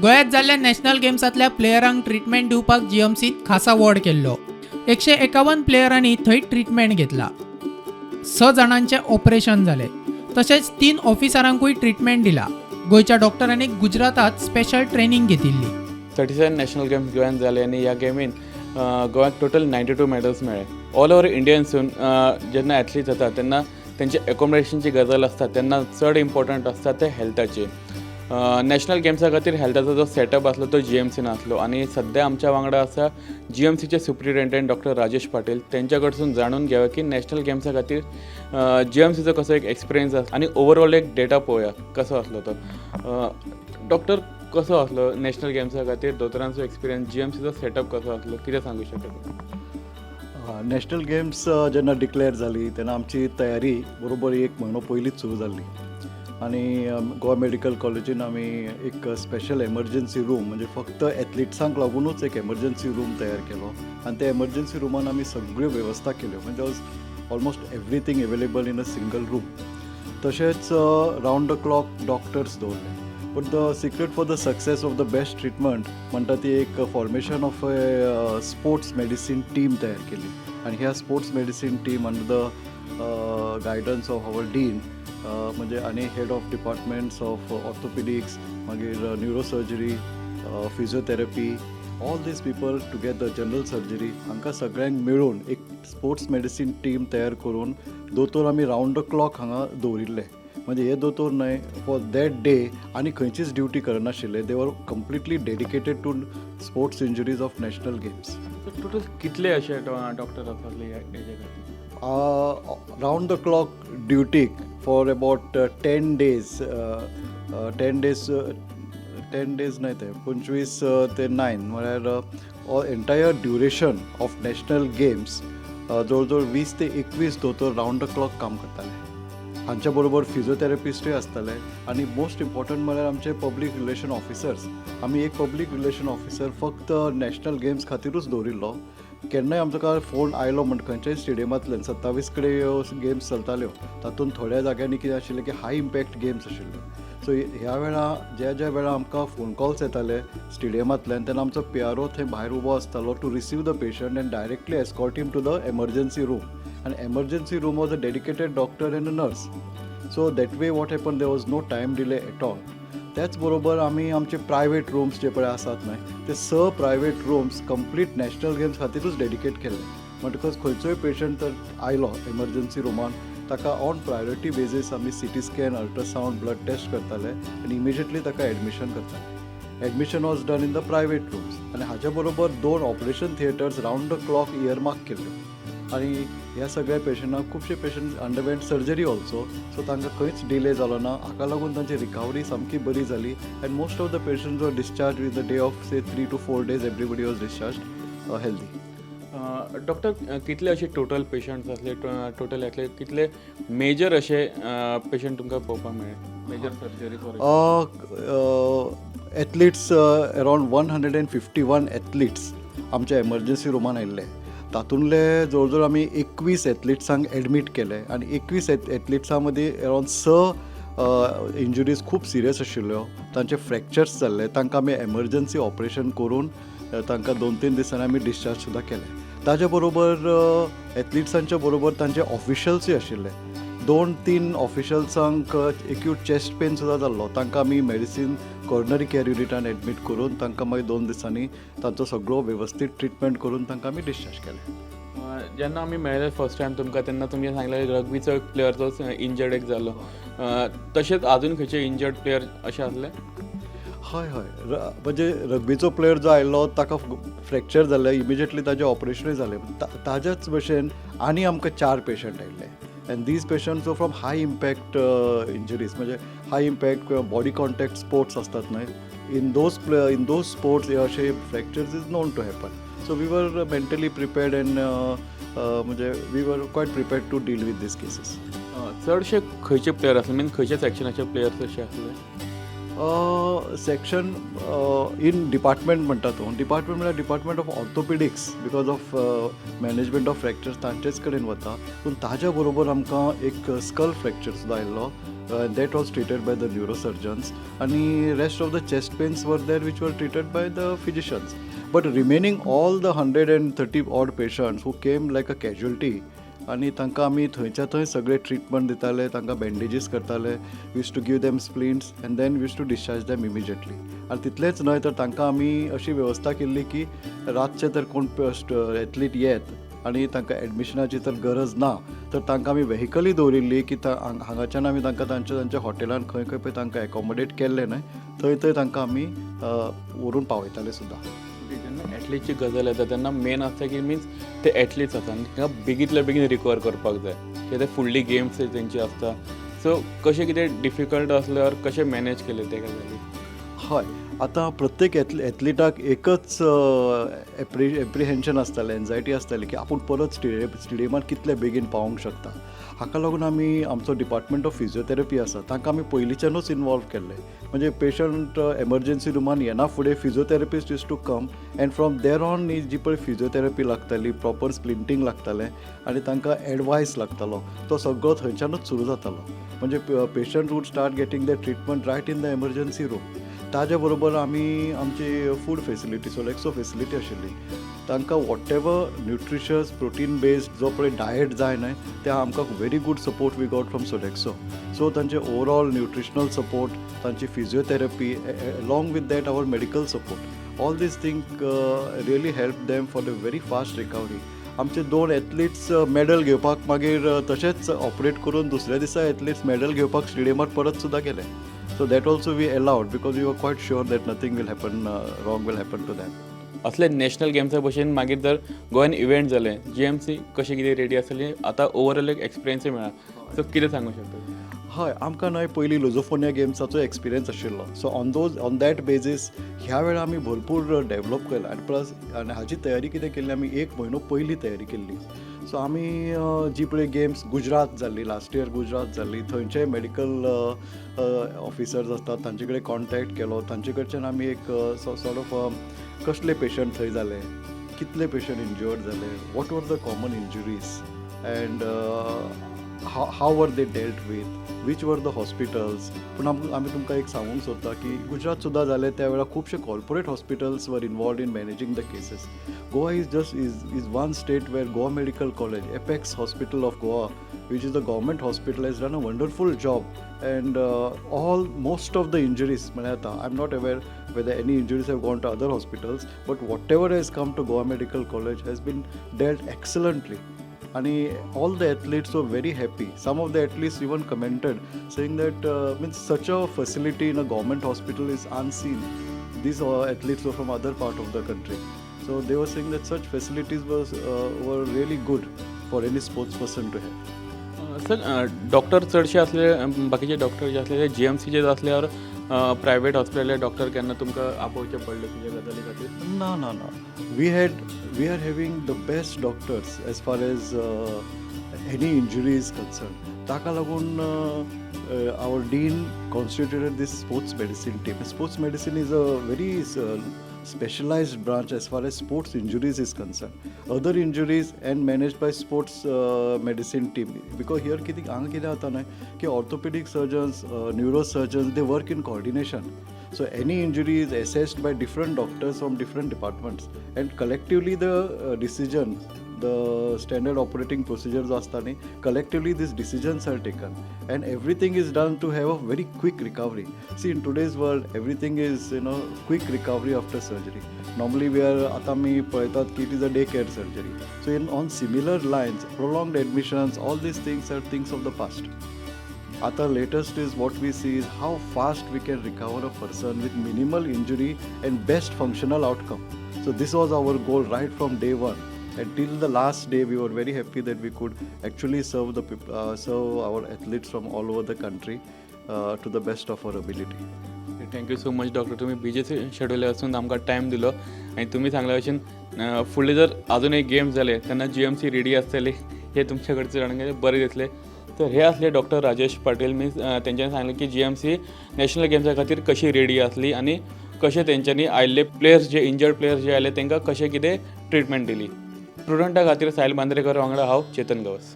गोंयांत जाल्ल्या national गेम्सांतल्या प्लेयरांक treatment दिवपाक जीएमसीत खासा वॉर्ड केल्लो. 151 प्लेयरांनी थंय ट्रिटमेंट घेतला. स जाणांचें ऑपरेशन जालें, तशेंच तीन ऑफिसरांकूय ट्रिटमेंट दिला. गोंयच्या डॉक्टरांनी गुजरातात स्पेशल ट्रेनिंग घेतिल्ली. 37 नॅशनल गेम्स गोंयांत जाले आनी ह्या गेमीन गोंयाक टोटल 92 मॅडल्स मेळ्ळे. ऑल ओवर इंडियनसून जेन्ना एथलीट जाता तेन्ना तेंचे एकोमोडेशनची गजाल आसता, तेन्ना चड इम्पॉर्टंट आसता ते हेल्थाची. नॅशनल गेम्सा खातीर हेल्थाचो जो सेटअप आसलो तो जीएमसीन आसलो आनी सद्या आमच्या वांगडा आसा जीएमसीचे सुप्रिटेंडंट डॉक्टर राजेश पाटील. तेंच्या कडसून जाणून घेवया की नॅशनल गेम्सा खातीर जीएमसीचो कसो एक एक्सपिरियन्स आसा आनी ओवरऑल एक डेटा पळोवया कसो आसलो तो. डॉक्टर, कसो आसलो नॅशनल गेम्सा खातीर दोतोरांचो एक्सपिरियन्स, जीएमसीचो सेटअप कसो आसलो, कितें सांगू शकता तुमी? नॅशनल गेम्स जेन्ना डिक्लेअर जाली तेन्ना आमची तयारी बरोबर एक म्हयनो पयलींच सुरू जाल्ली आनी गोवा मेडिकल कॉलेजीन आमी एक स्पेशल एमर्जन्सी रूम, म्हणजे फक्त एथलिट्सांक लागुनूच एक एमर्जन्सी रूम तयार केलो आनी त्या एमर्जन्सी रुमान आमी सगळ्यो वेवस्था केल्यो. म्हणजे was almost everything available in a single room. तशेंच रावंड the clock डॉक्टर्स दवरले. But the secret for the success of the best treatment म्हणटा ती एक formation of a sports medicine team तयार केली आनी ह्या sports medicine team under the guidance of our dean, म्हणजे आनी head of departments of orthopedics, मागीर neurosurgery, physiotherapy, all these people together, general surgery, हांकां सगळ्यांक मेळून एक स्पोर्ट्स मेडिसीन टीम तयार करून दोतोर आमी रावंड the clock हांगा दवरिल्ले. म्हणजे हे दोतोर न्हय फॉर that day आनी खंयचीच duty करनाशिल्ले. They were completely dedicated to sports injuries of national games. Total कितले अशे डॉक्टर आसले हेजे खातीर? Round the clock ड्युटीक for about 10 days, 10 days, 10 days न्हय, ते 25 ते 9, म्हळ्यार entire duration of national games जवळ जवळ 20 ते 21 दोतोर रावंड the clock काम करताले. हांच्या बरोबर फिजियोथेरपिस्टूय आसताले आनी मोस्ट इम्पॉर्टंट म्हळ्यार आमचे पब्लीक रिलेशन ऑफिसर्स. आमी एक पब्लीक रिलेशन ऑफिसर फक्त नॅशनल गेम्स खातिरूच दवरिल्लो. केन्नाय आमचो काय फोन आयलो म्हण खंयच्याय स्टेडियमांतल्यान, 27 कडेन गेम्स चलताल्यो, तातूंत थोड्या जाग्यांनी कितें आशिल्लें की हाय इम्पॅक्ट गेम्स आशिल्ल्यो. सो ह्या वेळा ज्या ज्या वेळा आमकां फोन कॉल्स येताले स्टेडियमांतल्यान, तेन्ना आमचो पीआरओ थंय भायर उबो आसतालो to receive the patient and directly escort him to the emergency room. आनी emergency room was a dedicated doctor and a nurse. So that way what happen, there was no time delay at all. त्याच बरोबर आमी आमचे private rooms जे पळय आसात न्हय, ते स private rooms complete national games खातीरूच डेडिकेट केल्ले. म्हणटकच खंयचोय पेशंट जर आयलो एमर्जन्सी रुमान, ताका ऑन प्रायोरिटी बेजीस आमी CT scan, ultrasound, blood test करताले आनी इमिजिएटली ताका एडमिशन करताले. Admission was done in the private rooms. आनी हाच्या बरोबर दोन operation theatres round the clock earmark केल्ल्यो आनी ह्या सगळ्या पेशंटांक, खुबशे patient underwent surgery also. So तांकां खंयच डिले जालो ना. हाका लागून तांची रिकवरी सामकी बरी जाली and most of the patients were discharge with the day of, say, 3 to 4 days. Everybody was discharge healthy. Doctor, कितले अशे टोटल पेशंट्स आसले, टोटल येतले कितले, मेजर अशे पेशंट तुमकां पळोवपाक मेळ्ळे, major surgery for? Athletes, around 151 athletes आमच्या एमर्जन्सी रुमान आयिल्ले. तातूंतले जवळ जवळ आमी 21 एथलिट्सांक एडमीट केले आनी 21 एथलिट्सां मदीं अरावंड स इंजुरीज खूब सिरियस आशिल्ल्यो. तांचे फ्रॅक्चर्स जाल्ले. तांकां आमी एमर्जन्सी ऑपरेशन करून तांकां 2-3 दिसांनी आमी डिस्चार्ज सुद्दां केले. ताज्या बरोबर एथलिट्सांच्या बरोबर तांचे ऑफिशल्सूय आशिल्ले. दोन तीन ऑफिशल्सांक एक्यूट चेस्ट पेन सुद्दां जाल्लो. तांकां आमी मेडिसीन कॉर्नरी केअर युनिटान एडमीट करून तांकां मागीर 2 दिसांनी तांचो सगळो वेवस्थीत ट्रिटमेंट करून तांकां आमी डिस्चार्ज केले. जेन्ना आमी मेळ्ळे फर्स्ट टायम तुमकां, तेन्ना तुमी सांगलें रग्बीचो एक प्लेयर जो इंजर्ड एक जालो. तशेंच अजून खंयचे इंजर्ड प्लेयर अशें आसले? हय, म्हणजे रग्बीचो प्लेयर जो आयलो ताका फ्रॅक्चर जालें, इमिजिएटली ताजें ऑपरेशनूय जालें. ताज्याच भशेन आनी आमकां चार पेशंट आयिल्ले and these patients from high impact injuries, म्हणजे हाय इम्पॅक्ट किंवा बॉडी कॉन्टॅक्ट स्पोर्ट्स आसतात न्हय, in those sports हे अशे fractures is known to happen. So we were mentally prepared and म्हणजे we were quite prepared to deal with these cases. चडशे खंयचे player आसले, मीन खंयच्या सेक्शनाचे प्लेयर्स अशे आसले? सेक्शन इन डिपार्टमेंट म्हणटा तूं? डिपार्टमेंट म्हळ्यार department of orthopedics, because of management of fractures तांचेच कडेन वता. पूण ताज्या बरोबर आमकां एक स्कल फ्रॅक्चर सुद्दां आयिल्लो. That was treated by the neurosurgeons आनी rest of the chest pains were there, which were treated by the physicians. But remaining all the 130 odd patients who came like a casualty, आनी तांकां आमी थंयच्या थंय सगळे treatment दिताले, तांकां bandages करताले, used to give them splints and then used to discharge them immediately. आनी तितलेंच न्हय तर तांकां आमी अशी वेवस्था केल्ली की रातचे तर कोण एथलीट येत आनी तांकां एडमिशनाची तर गरज ना तर तांकां आमी व्हेकलय दवरिल्ली की हांगाच्यान आमी तांकां तांच्या तांच्या हॉटेलान खंय खंय पळय तांकां एकोमोडेट केल्लें न्हय, थंय थंय तांकां आमी व्हरून पावयताले सुद्दां. जेन्ना एथलीटची गजाल येता तेन्ना मेन आसता की मिन्स ते एथलीट्स आसता आनी तांकां बेगींतल्या बेगीन रिकवर करपाक जाय कित्याक ते फुडली गेम्स तेंची आसता. सो कशें कितें डिफिकल्ट आसल्यार कशें मॅनेज केलें ते गजाली? हय, आतां प्रत्येक एथलिटाक एकच एप्रिहेन्शन आसतालें, एन्जायटी आसताली की आपूण परत स्टेडियमार कितले बेगीन पावोंक शकता. हाका लागून आमी आमचो डिपार्टमेंट ऑफ फिजियोथेरपी आसा, तांकां आमी पयलींच्यानूच इनवॉल्व केल्ले. म्हणजे पेशंट एमर्जन्सी रुमान येना फुडें physiotherapist used to come and from there on ही जी पळय फिजियोथेरपी लागताली, प्रॉपर स्प्लिंटींग लागतालें आनी तांकां एडवायस लागतालो, तो सगळो थंयच्यानूच सुरू जातालो. म्हणजे patient would start getting the treatment right in the emergency room. ताज्या बरोबर आमी आमची फूड फेसिलिटी, सोलेक्सो फेसिलिटी आशिल्ली, तांकां whatever nutritious protein based जो पळय डायट जाय न्हय, ते आमकां very good support we got from Sodexo. So तांचे ओवरऑल न्युट्रिशनल सपोर्ट, तांची physiotherapy, along with that our medical support, all these thing really help them for the very fast recovery. आमचे दोन एथलीट्स मेडल घेवपाक मागीर तशेंच operate करून दुसऱ्या दिसा एथलीट्स मेडल घेवपाक स्टेडियमार परत सुद्दां गेले. So that also we allowed because we were quite sure that nothing will happen, wrong will happen to them. असले नॅशनल गेम्सा भशेन मागीर जर गोंयान इव्हेंट जाले, जीएमसी कशें कितें रेडी आसतली? आतां ओवरऑल एक एक्सपिरियन्सूय मेळ्ळा, सो कितें सांगूंक शकता? हय, आमकां न्हय पयलीं लुजोफोनिया गेम्साचो एक्सपिरियन्स आशिल्लो. So on that basis ह्या वेळार आमी भरपूर डेवलप केला आनी प्लस आनी हाजी तयारी कितें केल्ली, आमी एक म्हयनो पयलीं तयारी केल्ली. सो आमी जी पळय गेम्स गुजरात जाल्ली, लास्ट इयर गुजरात जाल्ली, थंयचे मेडिकल ऑफिसर्स आसतात तांचे कडेन कॉन्टेक्ट केलो. तांचे कडच्यान आमी एक सॉर्ट ऑफ कसले पेशंट थंय जाले, कितले पेशंट इंजर्ड जाले, what were the common injuries and how were they dealt with, which were the hospitals. पूण आमी तुमकां एक सांगूंक सोदता की गुजरात सुद्दां जालें त्या वेळार खुबशे corporate hospitals were involved in managing the cases. Goa is just is one state where Goa Medical College, apex hospital of Goa, which is the government hospital, has done a wonderful job and all most of the injuries म्हळ्यार आतां I am not aware whether any injuries have gone to other hospitals, but whatever has come to Goa Medical College has been dealt excellently. And all the athletes were very happy. Some of the athletes even commented saying that means such a facility in a government hospital is unseen. These athletes were from other part of the country. So they were saying that such facilities were really good for any sports person to have. Sir, doctor चडशे असले बाकीचे doctor जे असले ते जीएमसीचे असल्यावर private hospital doctor केन्ना तुमकां आपोवचे पडले तुमच्या गजाली खातीर? No. We are having the best doctors as far as any injury is concerned. ताका लागून our dean constituted this sports medicine team. Sports medicine is a very specialized branch as far as sports injuries is concerned. Other injuries and managed by sports medicine team. Because here कितें हांगा कितें जाता न्हय की orthopedic surgeons, neurosurgeons, they work in coordination. So any injury is assessed by different doctors from different departments and collectively the decision, the standard operating procedures जो आसता न्ही, collectively these decisions are taken and everything is done to have a very quick recovery. See, in today's world, everything is quick recovery after surgery. Normally we are, आतां आमी पळयतात की it is a day care surgery. So in on similar lines, prolonged admissions, all these things are things of the past. आता latest is what we see is how fast we can recover a person with minimal injury and best functional outcome. So this was our goal right from day one. And till the last day, we were very happy that we could actually serve our athletes from all over the country to the best of our ability. Thank you so much, doctor. तुमी busy schedule आसून आमकां time दिलो आनी तुमी सांगल्या भशेन फुडले जर अजून एक गेम्स जाले तेन्ना जीएमसी रेडी आसतली हे तुमच्या कडचे जाणून बरें दिसलें. तर हे असले डॉक्टर राजेश पाटील. मिन्स तेंच्यांनी सांगलें की जीएमसी नॅशनल गेम्सा खातीर कशी रेडी आसली आनी कशें तेंच्यांनी आयिल्ले प्लेयर्स जे इंजर्ड प्लेयर्स जे आयले तांकां कशें कितें ट्रिटमेंट दिली. प्रुडंटा खातीर साहिल मांद्रेकर वांगडा हांव चेतन गवस.